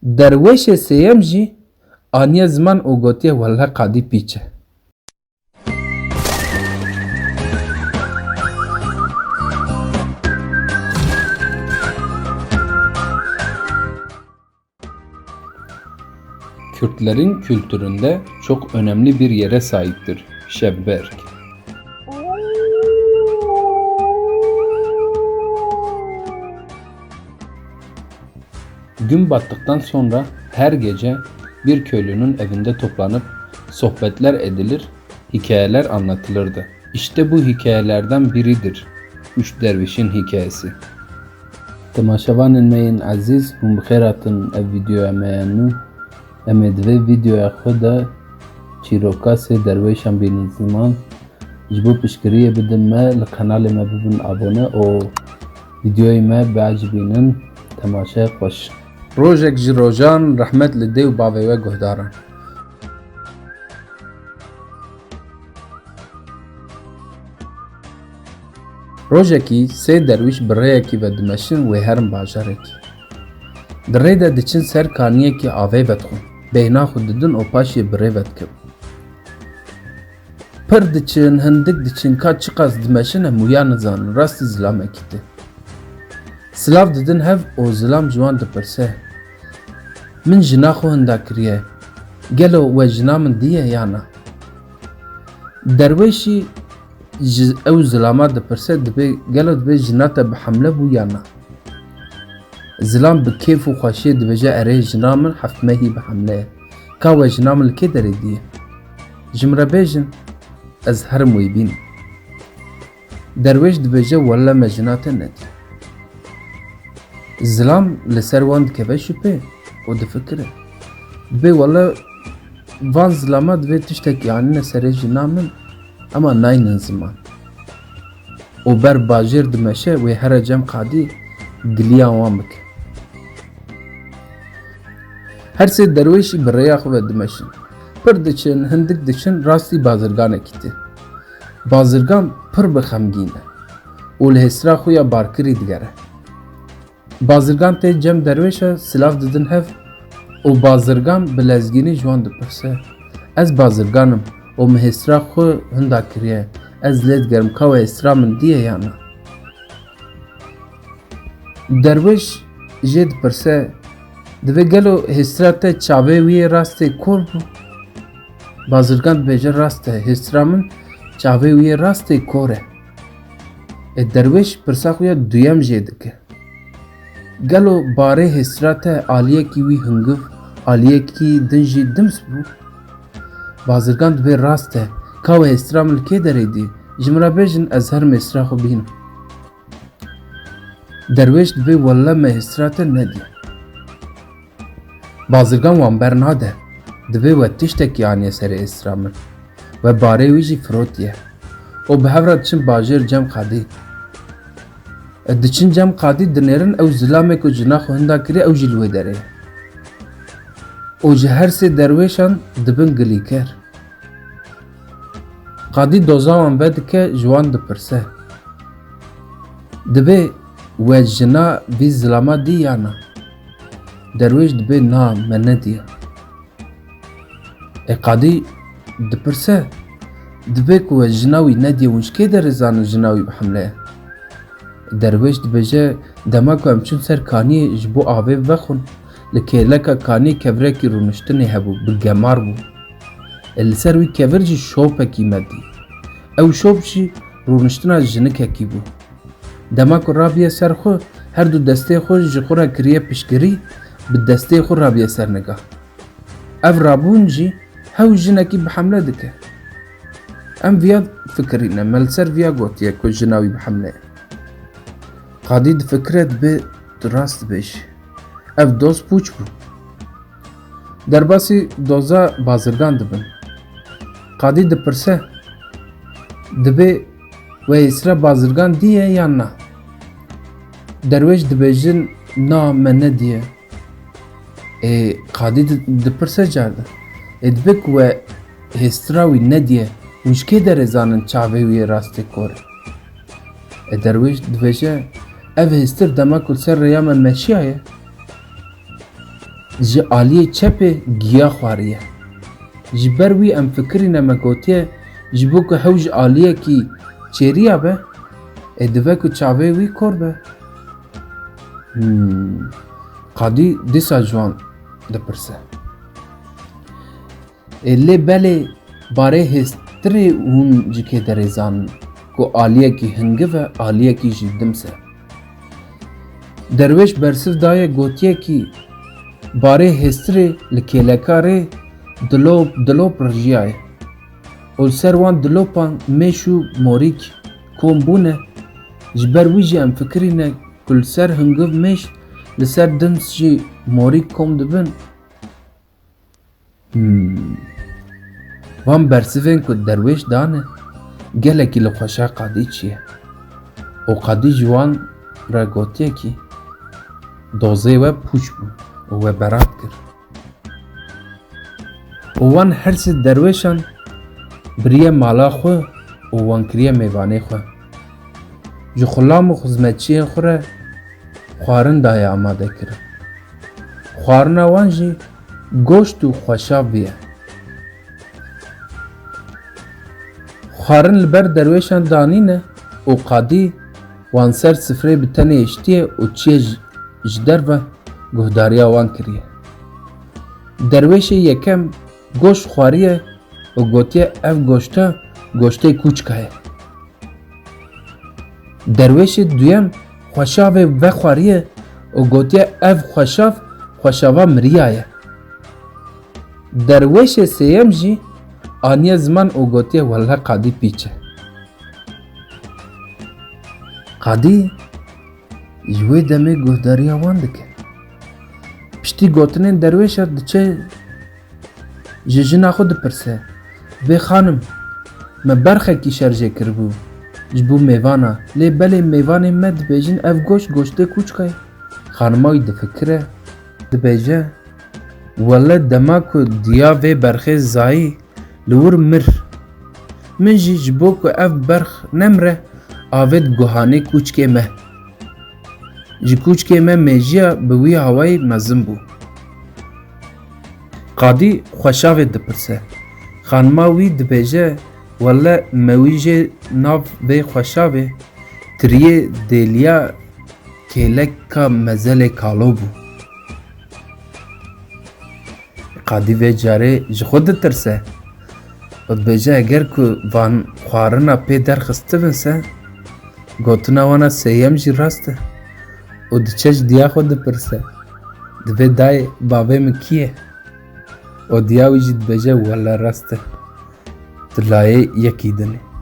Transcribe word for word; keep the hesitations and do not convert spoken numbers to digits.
Derwêşê sêyem jî aniye ziman û gotiye, welle qadî pîç e. Kürtlerin kültüründe çok önemli bir yere sahiptir şevberk. Gün battıktan sonra her gece bir köylünün evinde toplanıp sohbetler edilir, hikayeler anlatılırdı. İşte bu hikayelerden biridir Üç Dervişin Hikayesi. Temaşevanên me yên ezîz, hûn bi xêr hatin ev vîdeoya me ya nû. Em ê di vê vîdeoya xwe de çîroka sê derwêşan bînin ziman. Ji bo piştgiriyê bidin me, li kanalê me bibin abone û vîdeoyê me biecibînin. Temaşe xweş. Rojek ji rojan rehmet li dê û bavê we guhdaran. Rojekî sê derwîş bi rêyekî ve dimeşin wê herin bajarekî. Di rê de diçin ser kaniyekî avê vedixwin. Bêhna xwe didin û paşê bi rê vedikevin. Pir diçin, hindik diçin, ka çiqas dimeşin em wîya nizanin, rastî zilamekî tê. Silav didin hev û zilam ji wan dipirse, "Min jina xwe hinda kiriye. Gelo we jina min diye ya na?" Derwêşî ji ew zilama dipirse, dibê, gelo dibê jina te bi hemle bû ya na? Zilam bi kêf û xweşiyê dibêje, "Erê, jina min heft mehî bi hemle ye. Ka we jina min li kê derê diye? Ji min re bêjin, ez herim wê bînim." Derwêş dibêje, "Welle me jina te nediye." Zilam li ser wan dikeve şüphe û difikire. Dibê, "Welle van zilama divê tiştekî anîne serê jina min, ema naynin ziman." Û ber bajêr dimeşe, wê here cem qadî giliya wan bike. Her sê derwêşî bi rêya xwe ve dimeşin. Pir diçin, hindik diçin, rastî bazirganekî tê. Bazirgan pir bi xemgîn e û li hêsira xwe ya barkirî digere. Bazirgan tê cem derwêşa, silav didin hev û bazirgan bi lezgînî ji wan dipirse, "Ez bazirgan im û min hêsira xwe hinda kiriye. Ez lê digerim, ka we hêsira min diye ya na?" Derwêş jê dipirse, "Divê gelo hêsira te çavê wî yê rastê kor bû?" Bazirgan dibêje, "Rast e, hêsira min çavê wî yê rastê kor e." E, derwêş pirsa xwe ya duyem jê dike. "Gelo barê hêsira te aliyekî wî hungiv, aliyekî din jî dims bû?" Bazirgan dibê, "Rast e, ka we hêsira min li kê derê dî? Ji min re bêjin, ez herim hêsira xwe bînim." Derwêş dibê, "Welle me hêsira te nediye." Bazirgan wan bernade, dibê, "We tiştekî aniye serê hêsira min. We barê wî jî firotiye." Û bi hev re diçin bajêr cem qadî. E, diçin cem qadî dinêrin ew zilamê ku jina xwe hinda kiriye, ew jî li wê derê ye. Û ji her sê derwêşan dibin gilîker. Qadî doza wan vedike, ji wan dipirse, "Dibê we jina vî zilama dî ya na?" Derwêş dibê, "Na, me nediye." E, qadî dipirse, "Dibê ku we jina wî nediye, hûn ji kê derê zanin jina wî bi hemle ye?" Derwêş dibêje, "Dema ku em çûn ser kaniyê ji bo avê vexwin, li kêleka kaniyê kevirekî rûniştinê hebû, bi gemar bû. E, li ser wî kevir jî şopekî me dî. Ew şop jî rûniştina jinikekî bû. Dema ku rabiye ser xwe, her du destê xwe ji xwe re kiriye piştgirî, bi destê xwe rabiye ser niga. Ev rabûn jî hew jinekî bi hemle dike. Em viya fikirîne, me li ser viya gotiye ku jina wî bi hemle ye." Qadî difikire, dibê, "Tu rast dibêjî. Ev doz pûç bû." Derbasî doza bazirgan dibin. Qadî dipirse, "Dibê we hêsira bazirgan diye yan na?" Derwêş dibêjin, "Na, me nediye." Ê, qadî di-, dipirse carde, "Ê, dibê ku we hêsira wî nediye, hûn ji kê derê zanin çavê wî yê rastê kor e?" Ê, derwêş dibêje, "Ev hêstir dema ku li ser rêya me meşiyaye, Ji aliyê çepê giya xwariye. Ji ber wî em fikirîne me gotiye, ji bo ku hew ji aliyekî çêriya be, ê dibe ku çavê wî kor be. Hmm. Qadî dîsa ji wan dipirse. Ê lê belê barê hêstirê hûn ji kê derê zanin ku aliyekî hingiv e, aliyekî jî dims e? Derwêş bersiv daye gotiye kî barê hêstirê li kêleka rê dilop dilop rijiyaye û li ser wan dilopan mêş û morîk kom bûne, ji ber wî jî em fikirîne ku li ser hingiv mêş, li ser dims jî morîk kom dibin. Hmm. Van bersivên ku derwêş dane, gelekî li xweşa Qadî çiye. Û Qadî ji wan re gotiye kî, dozê we pûç bû û we berat kir. Û wan her sê derwêşan biriye mala xwe û wan kiriye mêvanê xwe. Ji xulam û xizmetçiyên xwe re xwarin daye amade kirin. Xwarina wan jî goşt û xweşav bûye. Xwarin li ber derwêşan danîne û Qadî wan ser sifrê bi tenê hiştiye û çiye ji, ji derve guhdariya wan kiriye. Derwêşê yekem goşt xwariye û gotiye, ev goşta goştê kûçka ye. Derwêşê duyem xweşavê vexwariye û gotiye, ev xweşav xweşava miriya ye. Derwêşê sêyem jî aniye ziman û gotiye, welle Qadî pîç e. Qadî ji wê demê guhdariya wan dike. Piştî gotinên derwêşa diçe ji jina xwe dipirse, vê xanim, me berxekî şer jê kiribû ji bo mêvana, lê belê mêvanên me dibêjin ev goşt goştê kûçka ye. Xanima wî difikire, dibêje, welle dema ku diya vê berxê zayî, li wir mir. Min jî ji bo ku ev berx nemire, avêt guhanê kûçkê me. Ji kûçkê me mêjiya bi wî hawayî mezin bû. Qadî xweşavê dipirse. Xanima wî dibêje, welle me wî jê nav vê xweşavê tiriyê dêliya kêleka mezelê kalo bû. Qadî vê carê ji xwe ditirse û dibêje, eger ku van xwarina pê derxistibin se, gotina wana sêyem jî rast e û diçe ji diya xwe dipirse, dibê, dayê, bavê min kî ye? Û diya wî jî dibêje, welle rast e, tu layê yekî din î.